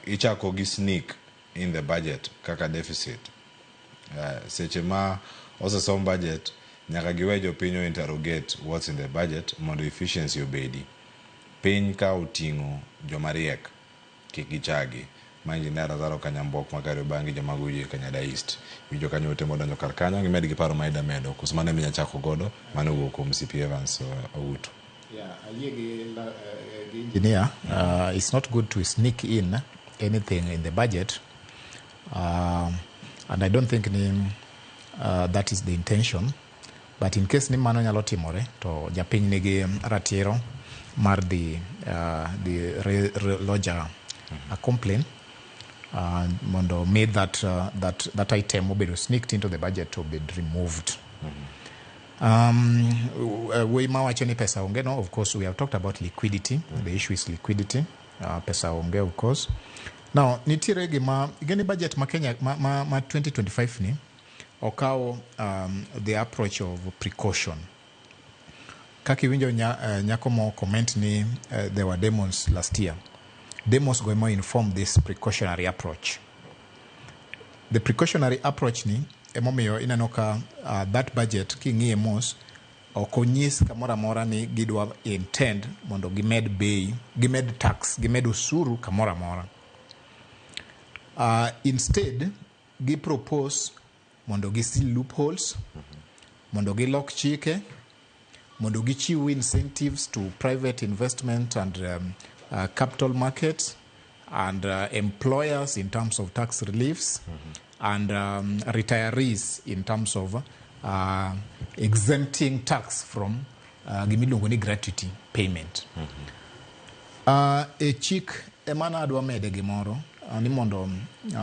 Ichako gi sneak in the budget kaka deficit. Seche ma osesom budget, nyaka giwe jopiny o interrogate what's in the budget mondo efficiency obedi. Piny ka oting'o joma riek, kik gichagi. Ma Engineer Lazaro Kanyambok ma Kariobangi, joma guyi Kanyada East. Winjo kanyo ote modonjo kar kanyo, gimed gi paro ma ida medo. Koso mano eminya chako godo, mano owuok kuom CP Evans Outo. Yeah, ayie gi engineer. It's not good to sneak in anything in the budget. And I don't think ni that is the intention. But in case ni mano nyalo timore, to japiny nigi ratiro mar dhi lodge a complaint mondo mi that item mobedo sneaked into the budget to be removed. Wuoyi mawacho ni pesa onge no, of course we have talked about liquidity. The issue is liquidity. Pesa onge, of course. Now, nitiere gima, gini budget ma Kenya ma 2025 ni okawo the approach of precaution. Kaka iwinjo nyako mo comment ni there were demos last year. Demos go ema inform this precautionary approach. The precautionary approach ni emomiyo ineno ka that budget king'iye mos ok onyis kamoro amora ni gidwa intend mondo gimed bei, gimed tax, gimed osuru kamoro amora. Instead, gi propose mondo gisil loopholes, mondo gilok chike, mondo gichiw incentives to private investment and capital markets and employers in terms of tax reliefs and retirees in terms of exempting tax from gimiluongo ni gratuity payment. E chik ema nadwa mede gimoro ni mondo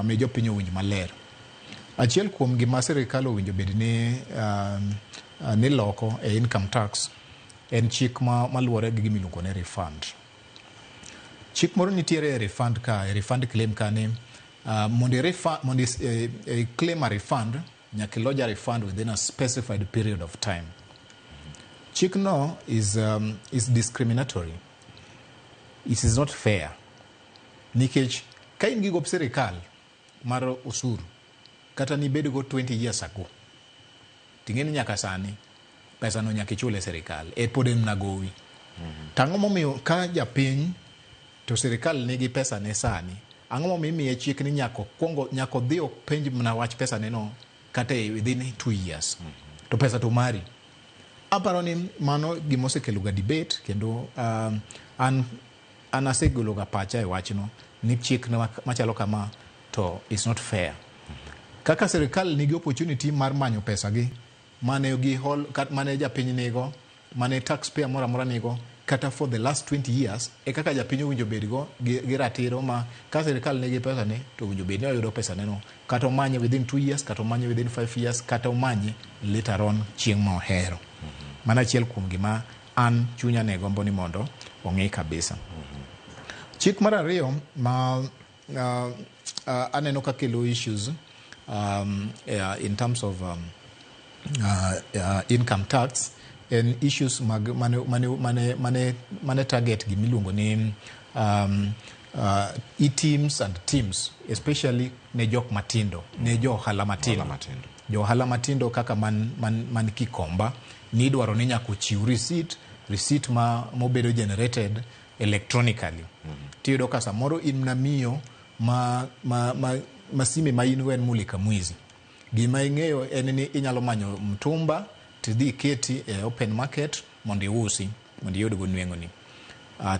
mi jopiny owinj maler. Achiel kuom gima sirikal owinjo bed ni loko e income tax en chik ma maluwore gi gima iluongo ni refund. Chik moro nitiere e refund ka, e refund claim ka ni mondo i refund, mondo i claim a refund, nyaka ilodge a refund within a specified period of time. Chik no is discriminatory. It is not fair. Nikech ka in gi gop sirikal mar osuru kata nibed go 20 years ago, ting'e ni nyaka sani pesa no nyaka ichul e sirikal e pod en mana gowi. To ang'o momiyo ka japiny to sirikal nigi pesa ne sani, ang'o momiyo imiye chik ni nyaka okwongo nyaka odhi openj mana wach pesa ne no kata e within 2 years to pesa to mari? Aparo ni mano gima osekelo ga debate kendo an asegolo ga pacha e wachno ni chik machalo kama to is not fair. Kaka sirikal nigi opportunity mar manyo pesa gi mane gi hol, mane japiny nigo, mane taxpayer moro amora nigo kata for the last 20 years, e kaka japiny owinjo bed go gi ratiro ma ka sirikal nigi pesa ne to owinjo bed ni oyudo pesa ne no, kata omanye within 2 years, kata omanye within 5 years, kata omanye later on chieng' ma ohero. Mano achiel kuom gima an chunya ne gombo ni mondo ong'i kabisa. Chik mar ariyo ma aneno ka kelo issues in terms of income tax en issues mag mane target gimiluongo ni e-TIMS and TIMS, especially ne jok matindo, ne jo ohala matindo. Ohala matindo. Jo ohala matindo kaka man Gikomba ni idwaro ni nyaka ochiw receipt ma mobedo generated electronically. Tiyudo ka samoro in na miyo ma sime ma in go en mulika mwizi. Gima ing'eyo en ni inyalo manyo mtumba tidhi iketi e open market mondo iusi mondo iyud go nweng'oni.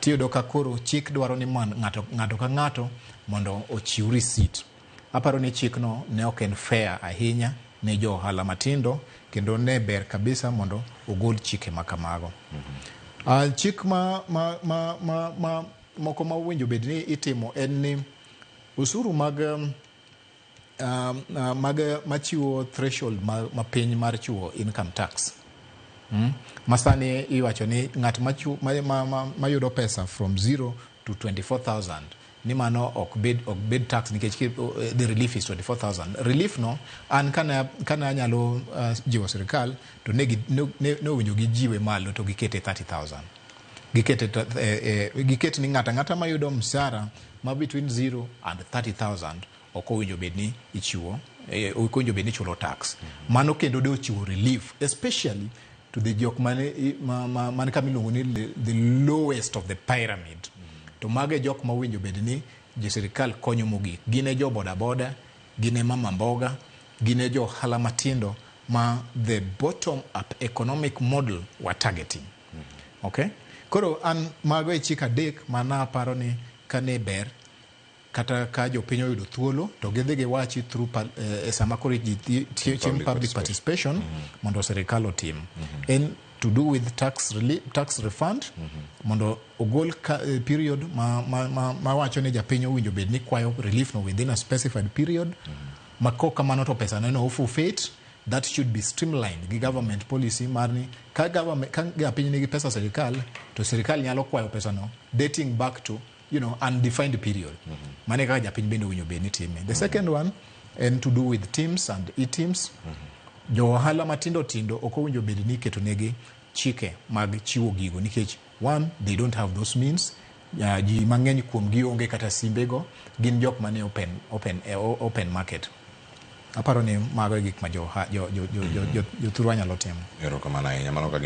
Tiyudo ka koro chik dwaro ni ng'ato ka ng'ato mondo ochiw receipt. Aparo ni chikno ne ok en fair ahinya ne jo ohala matindo kendo ne ber kabisa mondo ogol chike ma kamago. Chik ma moko ma owinjo bed ni itimo en ni osuru mag machiwo threshold ma piny mar chiwo income tax. Masani iwacho ni ng'at mayudo pesa from 0 to 24,000 ni mano ok bed tax nikech the relief is 24,000. Relief no an kana anyalo jiwo sirikal to ne owinjo gijiwe malo to gikete 30,000, gikete giket ni ng'ato ang'ata mayudo msara. ma between 0 and 30,000 ok owinjo bed ni ichiwo, ok owinjo bed ni ichulo tax. Mano kendo de ochiwo relief, especially to the jok mane man kama iluongo ni the lowest of the pyramid. To mago e jok ma owinjo bed ni jo sirikal konyo mogik. Gin e jo boda boda, gin e mama mboga, gin e jo ohala matindo ma the bottom up economic model wa targeting. Okay? Koro an mago e chik adek mana aparo ni kane ber kata ka jopiny oyudo thuolo to gidhi giwachi through sama koro ji chieng' public participation mondo sirikal otim. En to do with tax relief, tax refund mondo ogol period ma wacho ni japiny owinjo bed ni kwayo relief no within a specified period ma kok kamano to pesa neno forfeit. That should be streamlined gi government policy mar ni ka government, ka japiny nigi pesa sirikal, to sirikal nyalo kwayo pesa no dating back to undefined period. Mano e kaka japiny bende owinjo bed ni time. The second one en to do with TIMS and eTIMS. Jo ohala matindo tindo ok owinjo bed ni iketo negi chike mag chiwo gigo nikech, one, they don't have those means. Ji mang'eny kuom gi onge kata simbego, gin jok mane open market. Aparo ni mago e gik ma jothurwa nyalo timo. Erokamano ahinya. Mano ka